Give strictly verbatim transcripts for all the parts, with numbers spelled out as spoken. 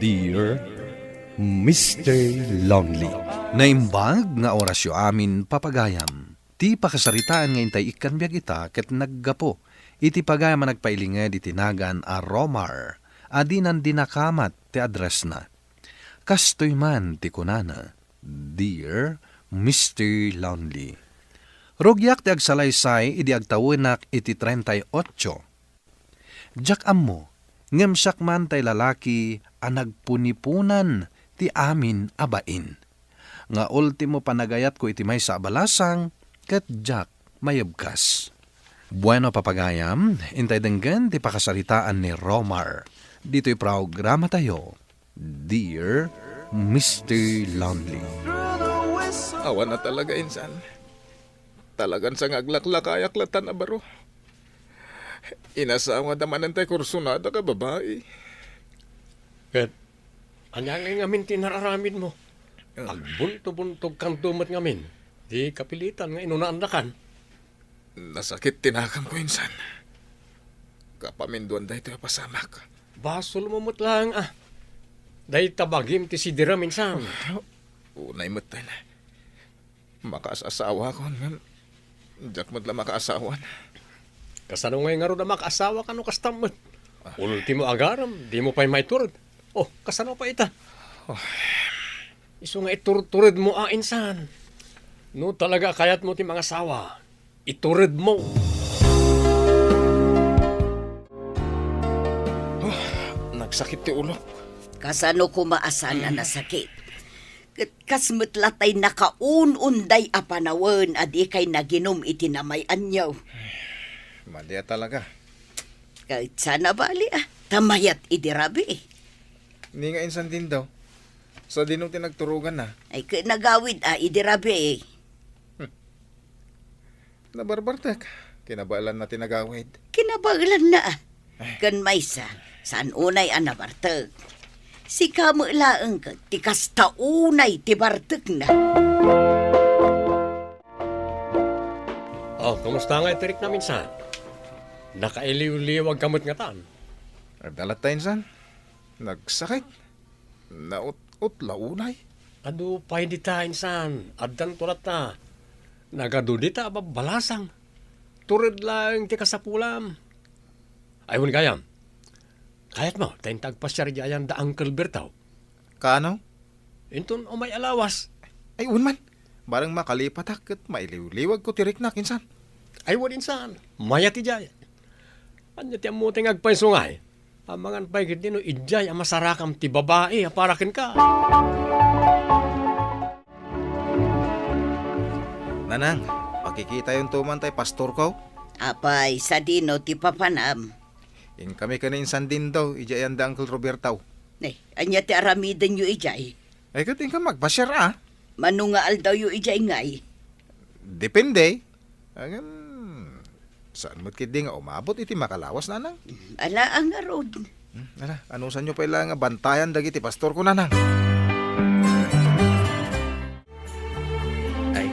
Dear Mister Lonely. Naimbag nga orasyo amin, papagayam. Ti pakasaritaan nga intay ikkan biag ita ket naggapu iti pagayam a nagpailinged iti nagan a Romar a dinan dinakamat ti addressna. Kastoy man ti kunana, "Dear Mister Lonely, rugiak ti agsalaysay idi agtawenak iti treinta y ocho. Diak ammo, ngem siak man tay lalaki a nagpuniponan ti amin a bain. Nga ultimo panagayatko iti maysa a balasang, ket diak mayebkas." Bueno, papagayam, intay denggen ti pakasaritaan ni Romar ditoy programatayo, Dear Mister Lonely. Awan a talaga, insan. Talagan sa nga aglaklakayak latta a baro. Inasawada manen tay kursunada ka babai. Ket ania ngay ngamin ti nararamidmo? Ah. Agbuntobuntogkanto met ngamin ti kapilitan nga inunaandakan. Nasakit ti nakemko, insan. Kapaminduan daytoy a pasamak. Basolmo met laeng a. Dayta bagim ti sidiram, insan. Unay metten. Makaas-asawakon, ngem diak met la makaasawan. Kasano ngay ngarud a makaasawaka no kasta met? Ah. Ultimo agarem, dimo pay maitured. Oh, kasano pay ita? Oh. Isu nga iturturedmo a, insan. No talaga a kayatmo ti mangasawa, ituredmo. Oh, nagsakit ti ulok. Kasano koma a saan a nasakit? Ket kas met la tay nakaun-unday a panawen a dikay naginum iti namay-anyo. Madi a talaga. Ket saan a bali a, ta mayat idi rabii. Ni nga insan din daw. Sadino ti nagturoganna? Ay, ket nagawid a idi rabii. Hmm. Nabarbartek. Kinabaelanna ti nagawid. Kinabaelanna a. Ay. Ken maysa, saan unay a nabartek. Sika met laeng ket ti kasta unay ti bartekna. Oh, kumusta ngay ti riknam, insan? Nakailiwliwag ka met ngatan. Adda latta, insan. Nagsakit. Naut-, utla unay. Adu pay dita, insan. Addanto latta. Nagadu dita a babbalasang. Tured laeng ti kasapulam. Ay, wen gayam. Kayatmo, ta inta agpasiar idiay ayan da Uncle Bertaw? Kaano? Inton umay a lawas. Ay, wen man. Bareng makalipatak ket mailiwliwagko ti riknak, insan. Ay, wen, insan. Mayat idiay. Ania ti ammo ti nga agpayso ngay? Amangan pay ketdi no idiay a masarakam ti babai a para kenka. Nanang, pakikitayonto man tay pastorko? Apay, sadino ti papanam? Inkami ken ni Insan Dindo idiay ayan da Uncle Roberto. Eh, ania ti aramidenyo idiay? Ay, ket inka magpasiar a. Mano nga aldawyo idiay ngay? Depende. Ngem, saan met ketdi nga umabot iti makalawas, nanang? Ala, a ngarud. Hmm, ala, anusanyo pay la nga bantayan dagiti pastorko, nanang? Ay,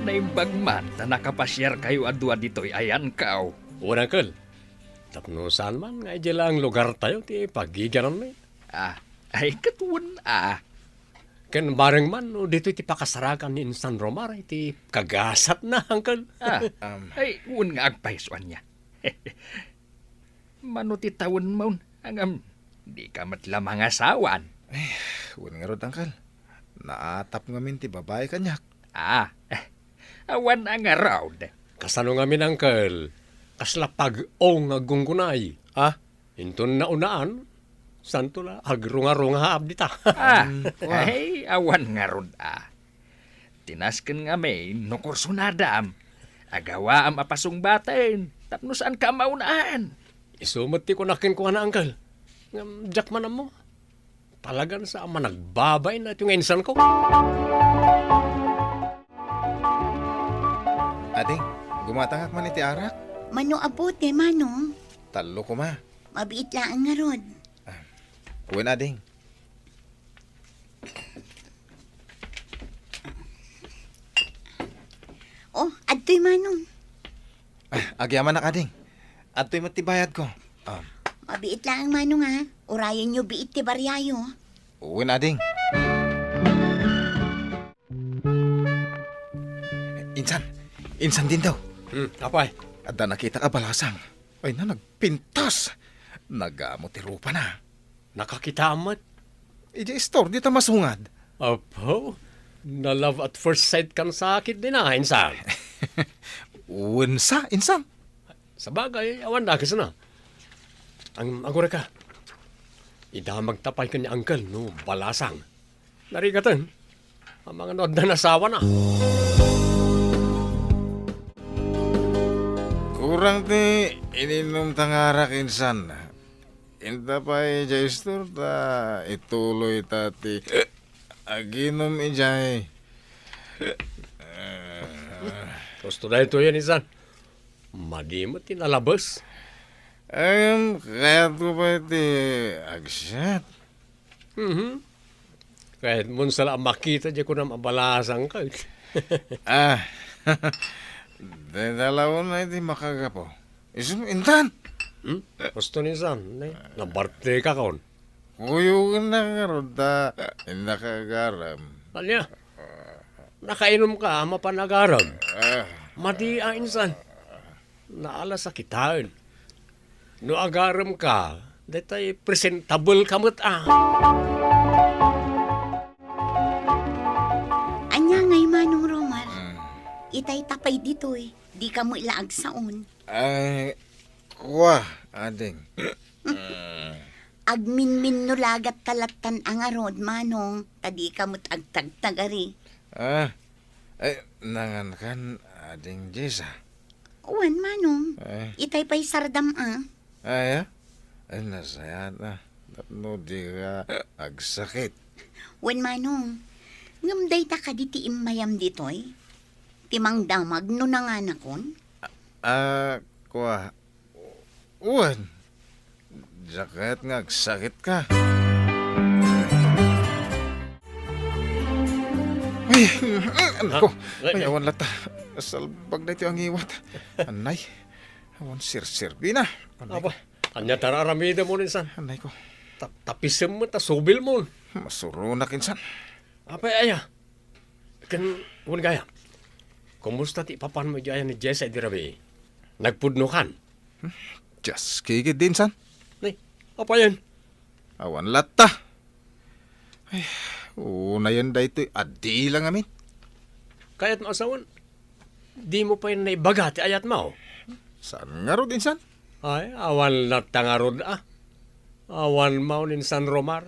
naimbag man ta nakapasiarkayo a dua ditoy ayanko. Wen, uncle. Tapno saan man nga idiay laeng lugartayo ti pagigiananmi. Ah, ay, ket wen a. Ken bareng man no ditoy ti pakasarakan ni Insan Romar iti kagasatna, uncle. Ah, Um. Ay, wen nga agpayso ania. Mano ti tawenmo, ngem dika met la mangasawan? Ay, wen ngarud, uncle. Naatap ngamin ti babai kaniak. Ah, awan a ngarud. Kasano ngamin, uncle? Kasla pag-o nga aggunggunay. Ah? Inton naunaan, santo la agrungarungaab dita. Ah, Um, wa. Ay, awan ngarud a. Ti nasken ngamin no kursunadam, agawaam a pasungbaten tapno saanka a maunaan. Isu met ti kunak kenkuana, uncle. Ngem diak man ammo. Talagan sa a managbabain daytoy nga insanko. Ading, gumatangak man iti arak. Mano a bote, Manong? Tallo koma. Mabiit laeng ngarud. Ah, wen, ading. Oh, adtoy, Manong. Ah, agyamanak, ading. Adtoy met ti bayadko. Ah. Mabiit laeng, Manong, a. Urayenyo biit ti bariayo. Wen, ading. Insan, insan din daw. Hmm, apay? Adda nakitak a balasang. Ay na, nagpintas. Nagamo ti rupana. Nakakitaam met. Idiay istor, dita masungad. Apo, na-love at first sight kan sakit din, ah, insan. Wen sa, insan. Sabagay, awan dakes na. Ang agura ka, idamagta pay ken ni Uncle no balasang. Narigaten, amangan no adda nasawana. Kurang ti ininumta nga arak, insan. Inta pay idiay istor ta ituloyta ti aginum idiay. Husto daytoyen, insan. Madi met ti nalabes. Ngem, kayatko pay ti agsiat. Mhm. Kayatmon sa la a makita diay kunam a balasang ka. Ah, dayta la unay ti makagapu. Isu, intan. Hmm? Husto ni insan, ne? Nabarte ka kon. Kuyogennak ngarud ta innak agarem. Ania? Nakainum ka, mapan agarem. Ah. Madi a insan. Naalas a kitaen. No agarem ka, daytay presentable ka met a. Ania ngay, Manong Romar? Mm. Itay ta pay ditoy, dika met la agsaon. Ay, kua, ading. Agminminno la gatta lattan a ngarud, Manong, ta dika met agtagtagari. Ah, ay, nangankan, ading Jessa. Wen, Manong. Ay. Itay pay sardam a. Ay, ah? Ay, nasayaat a. Tapno dika agsakit. Wen, Manong. Ngem dayta kadi ti immayam ditoy? Ti mangdamag no nanganakon? Ah, kua. Wen. Diak kayat nga agsakit ka. Ay, ano ko? Ah, ay, awan latta. Salbag na iti angiwat. Anay. Awan sirsirbina. Anay ko. Apa? Ania ti ar-aramidem mo, insan? Anay ko. Ta-, tapisem met a subil mo. Masuronak, insan. Apay aya? Ken, wen gayam, kumusta ti ipapan mo idiay ayan ni Jessa idi rabii? Nagpudno kan? Hmm? Dios, kigid din, san? Ni, apayen? Awan latta. Ay, unayen daytoy a dila ngamin. Kayat mo asawen? Di mo pay naibaga ti ayat mo? Saan ngarud, insan? Ay, awan latta ngarud, ah. Awan mo, insan Romar.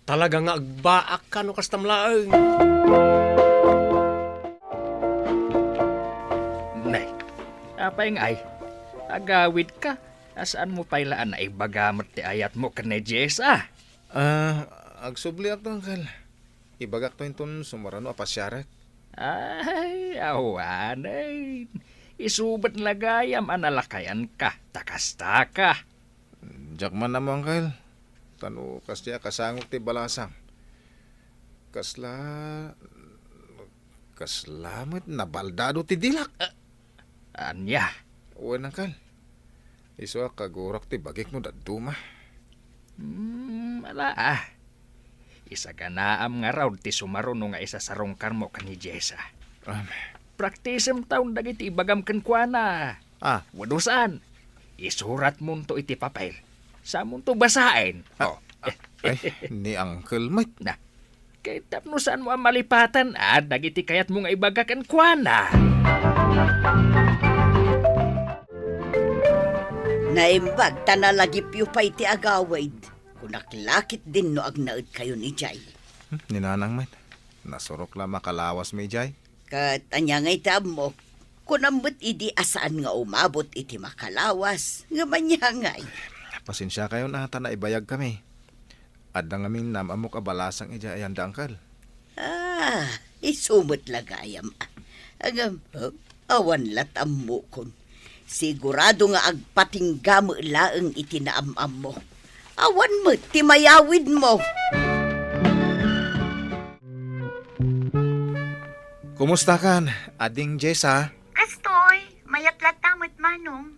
Talaga nga agbaak ka no kastam laeng. Nay, apay ngay, agawid ka, a saan mo pay la a naibaga met ti ayat mo ken ni Jessa? Ah, agsubliakto, Uncle. Ibagakto inton sumarano a pasiarek. Ay, awanen. Isubat la gayam a nalakayan ka, ta kasta ka. Diak man ammo, Uncle. Ta no kasdiay a kasangok ti balasang, kasla, kasla met nabaldado ti dilak. Ah, ania? Wen, Uncle. Isu a kagurak ti bagik no dadduma. Hmm, ala, ah. Isaganaam ngarud ti sumaruno nga isasarungkarmo ken ni Jessa. Am. Praktisem taon dagiti ibagam kenkuana. Ah. Wenno saan, isuratmonto iti papel. Samonto basaen. Ah, oh. Ah, ay, ni Uncle met. Na, ket tapno saanmo a malipatan, ah, dagiti kayatmo nga ibaga kenkuana. Naimbag ta nalagipyo pay ti agawid. Kunak la ketdin no agnaedkayon idiay. Hmm, ni Nanang met. Nasurok la makalawasmi idiay. Ket ania ngay ti ammok? Kunam met idi a saan nga umabot iti makalawas. Ngem ania ngay? Pasensiakayon a ta naibayagkami. Adda ngamin naam-ammok a balasang idiay ayan da, Uncle. Ah, isu met la gayam. Ngem, huh? Awan la ti ammokon. Sigurado nga agpatingga met laeng iti naam-ammo. Awan met ti mayawidmo. Kumustakan, Ading Jessa? Kastoy, mayat latta met, Manong.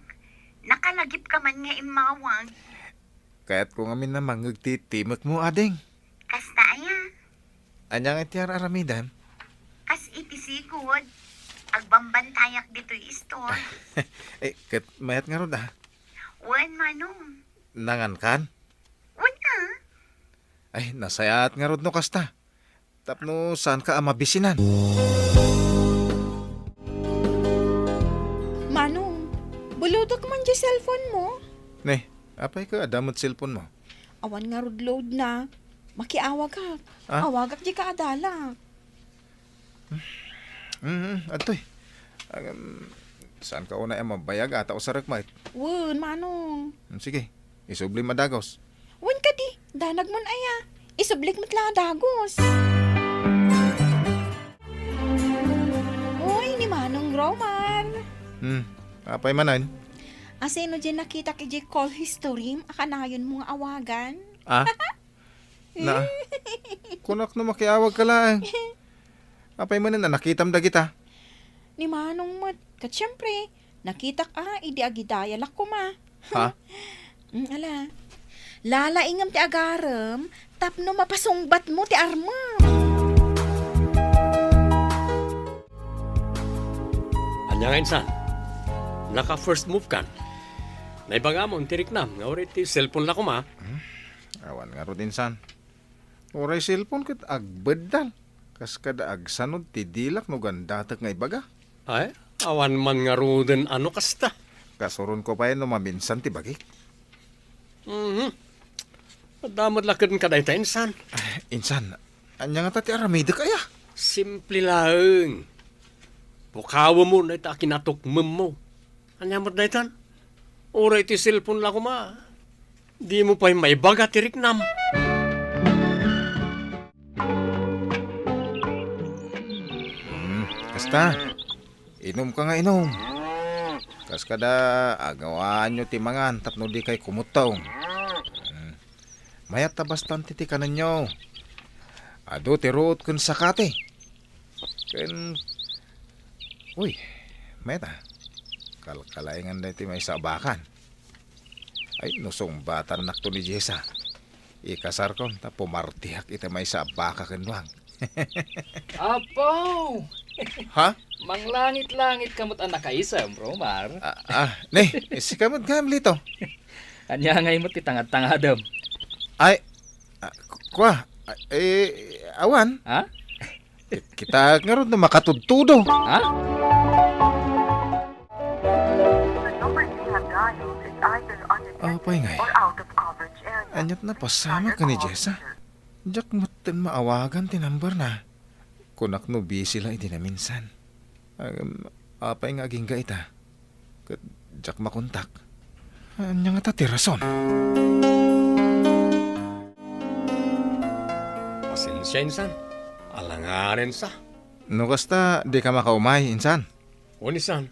Nakalagipka man nga immawag. Kayatko ngamin a mangngeg ti timekmo, ading. Kasta Ania ngay ti ar-aramidem? Kas iti sigud, agbambantayak ditoy istor. Eh, ket mayat ngarud, ah. Wen, Manong. Nangankan? Wen, ah. Ay, nasayaat ngarud no kasta. Tapno saanka a mabisinan. Manong, bulutek man di cellphone mo? Ne, apay ka adda met cellphone mo? Awan ngarud load na. Makiawagak. Ah? Awagak di kaadalak. Mm, adtoy. Agam, saanka unay a mabayag a ta usarek met? Wen, Manong. Mm, sige, isublim a dagus. Wen kadi, danag mon aya. Isublik met la a dagus. Uy, ni Manong Romar. Hmm, apay manen? Asino di nakitak iti call history a kanayon mo nga awagan? Ah? Na, kunak no makiawag ka laeng. Apay manen a nakitam dagita? Ni Manong met. Ket siempre, nakitak a idi agidayalak koma. Ha? Mm, ala. Lalaingem ti agarem tapno mapasungbat mo ti armem. Ania nga insan? Naka first move kan? Naibagamon ti riknam nga uray ti cellphone la koma? Hmm? Awan ngarud insan. Uray cellphone ket agbeddal. Kas kada agsanod ti dilak no gandatek nga ibaga. Ay, awan man ngaruden a no kasta. Kasuronko pay no maminsan ti bagik. Mhm. Adda met la kenka dayta insan. Ay, insan, ania ngata ti aramidek aya? Simple laeng. Pukawem mo dayta a kinatukmem mo. Ania met daytan? Uray ti cellphone la koma, dimo pay maibaga ti riknam. Hmm, kasta. Inumka nga inum. Kas kada, agawaanyo ti mangan tapno dikay kumuttong. Hmm. Mayat ta bastante ti kanenyo. Adu ti ruot ken sakati. Ken, uy, mayat a. Kalkalaengan daytoy maysa a bakan. Ay, no sungbatannakto ni Jessa, ikasarkon ta pumartiak iti maysa a baka ken Nuang. Apo! Ha? Manglangit-langit ka met a nakaisem, Romar. Ah, ah, ne, sika met gayam, Lito. Ania ngay met ti tangad-tangadem? Ay, ah, ku-, kua, ah, eh, awan. Ha? Kit-, kitaek ngarud no makatudtudo. Ha? The number you have dialed is either unregistered Apay ngay. Or out of coverage area. Aniat napasamak ken ni Jessa? Diak metten maawagan ti number na. Kunak no busy la idi naminsan. Agam, apay nga agingga ita? Ket diak makontak. Ania ngata ti rason? Pasensia, insan. Alangarensa. No kasta, dika makaumay, insan. Wen, insan.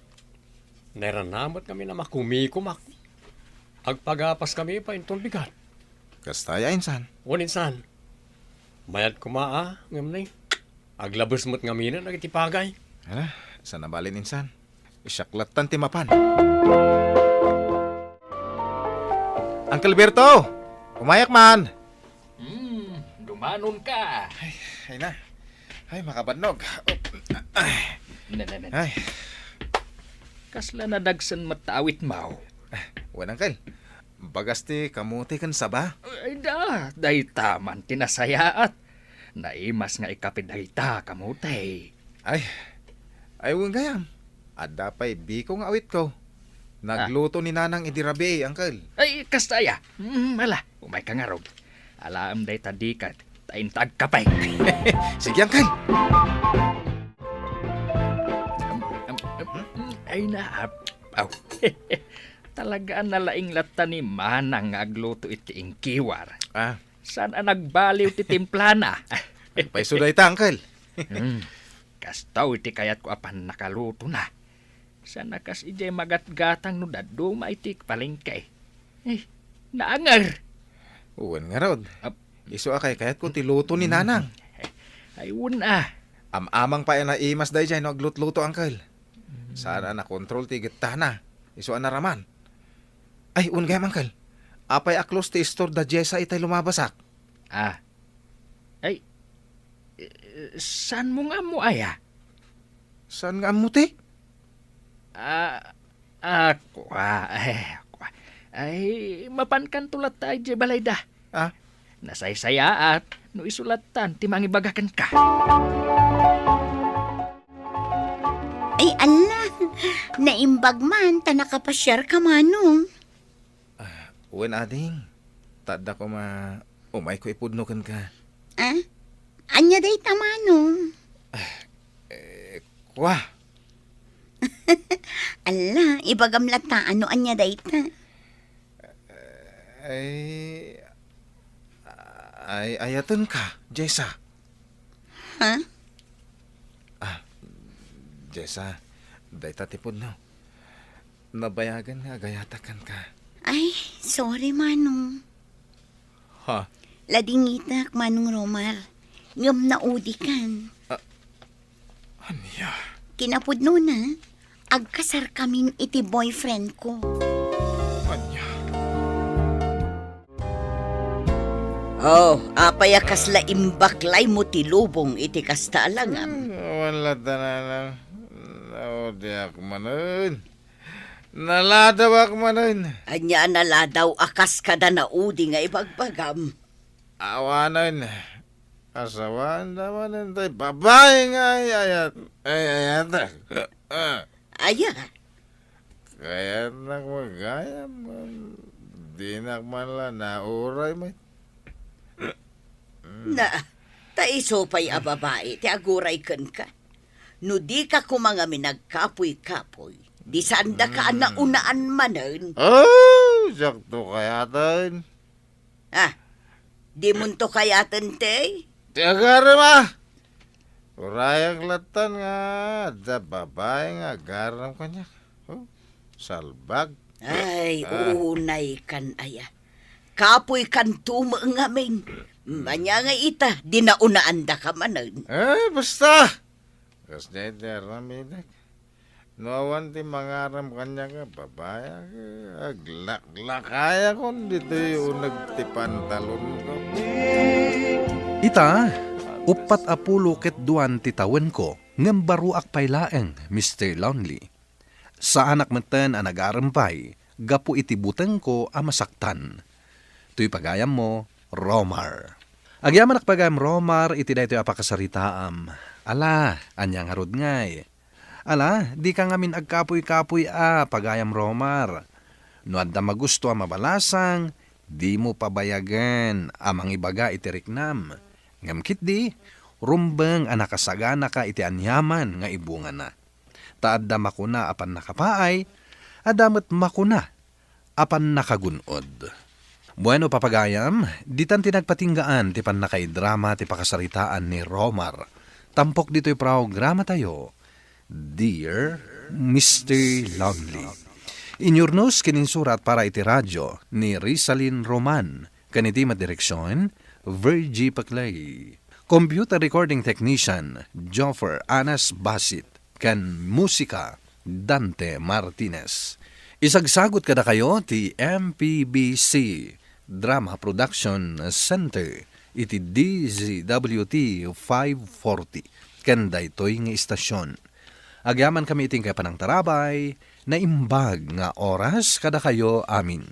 Nairanamet ngamin a makumikumak. Agpagapas kami pa inton bigat. Kasta aya, insan? Wen, insan. Mayat koma a, ngem nay, aglabes met ngaminen dagiti pagay. Ala, saan a balin, insan. Siak lattan ti mapan. Uncle Berto! Umayak man! Hmm, dumanonka. Ay, ay na. Ay, makabannog. Oh, ay. Ne, ne, ne. Ay. Kasla nadagsen met ta awitmo? Wen, Uncle. Bagas ti kamote ken saba. Ay, da, dayta man ti nasayaat. Naimas nga ikapi dayta kamote. Ay, ay, wen gayam. Adda pay biko nga awitko. Ah. Nagluto ni Nanang idi rabii, Uncle. Ay, kasta aya. Mm, ala, umayka ngarud. Alaem dayta dikat, ta inta agkape. Sige, Uncle. Ay, naap. Aw. Talaga a nalaing latta ni Manang nga agluto iti inkiwar. Ah. Saan a nagbaliw ti timplana? Agpayso dayta, Uncle. Hmm. Kastoy ti kayatko a pannakalutona. Saan a kas idiay magatgatang no dadduma iti palengke. Eh, naanger. Wen ngarud. Ap- Isu a kaykayatko ti luto ni Nanang. Ay, wen a. Am-amang pay a naimas daydiay no aglutluto, Uncle. Saan a nakontrol ti gettana. Isu a naraman. Ay, wen gayam, Uncle. Apay a close ti store da Jessa itay lumabasak? Ah. Ay, Eh, saanmo nga ammo, aya? Saan nga ammo ti? Ah, ah, kua, eh, kua. Ay, mapankanto latta idiay balayda. Ah? Nasaysayaat no isu lattan ti mangibaga kenka. Ay, ala! Naimbag man ta nakapasiarka, Manong. Ah, wen, ading. Ta adda koma umayko ipudno kenka. Ah? Ania dayta, Manong? Eh, kua. Ala, ibagam latta no ania dayta. Ay, ay, ayatenka, Jessa. Ha? Ah, Jessa, dayta ti pudno. Nabayagen nga agayatak kenka. Ay, sorry, Manong. Ha? Ladingitak, Manong Romar. Ngem naudikan. Ah, ania? Kinapudnona, agkasarkamin iti boyfriend ko. Ania? Oh, apay a kasla imbaklaymo ti lubong iti kasta a langam? Hmm, awan latta, nanang. Naudiak manen. Naladawak manen. Ania a naladaw a kas kada naudi nga ibagbagam? Awanen. Asawaanda manen tay babai nga ay-ayat. Ay-ayatek. Aya? Kayatnak magayam, ngem dinak man la nauray met. Na, ta isu pay a babai ti aguray kenka. No dika koma ngamin agkapuy-kapuy, di saandaka a naunaan manen. Oh, diakto kayaten. Ah, dimonto kayaten ti? Ti agarem, ah. Urayak lattan nga adda babai nga agarem kaniak. Oh, salbag. Ay, ah, unay kan aya. Kapuy kanto met ngamin. Ania nga ita, di naunaandaka manen. Eh, basta! Kasdiay ti aramidek. No awan ti mangarem kaniak nga babai, aglaklakayakon ditoy uneg ti pantalonko. Ita, uppat a pulo ket duan ti tawenko, ngem baruak pay laeng, Mister Lonely. Saanak metten a nagarem pay gapu iti butengko a masaktan. Toy pagayammo, Romar. Agyamanak pagayam, Romar, iti daytoy a pakasaritaam. Ala, ania ngarud ngay? Ala, dika ngamin agkapuy-kapuy a, pagayam Romar. No adda magusto a mabalasang, dimo pabayagen a mangibaga iti riknam. Ngem ketdi, rumbeng a nakasaganaka iti aniaman nga ibungana. Ta adda makuna a pannakapaay, adda met makuna a pannakagun-od. Bueno, papagayam, ditan ti nagpatinggaan ti pannakaidrama ti pakasaritaan ni Romar. Tampok ditoy programatayo, Dear Mister Lonely. Inyurnos ken insurat para iti radio ni Rizalin Roman, ken iti madireksion, Virgie Paclay. Computer recording technician, Joffer Anas Basit. Ken musika, Dante Martinez. Isagsagut kadakayo ti M P B C Drama Production Center iti D Z W T five forty ken daytoy nga istasion. Agyamankami iti inkay panangtarabay, naimbag nga oras kadakayo amin.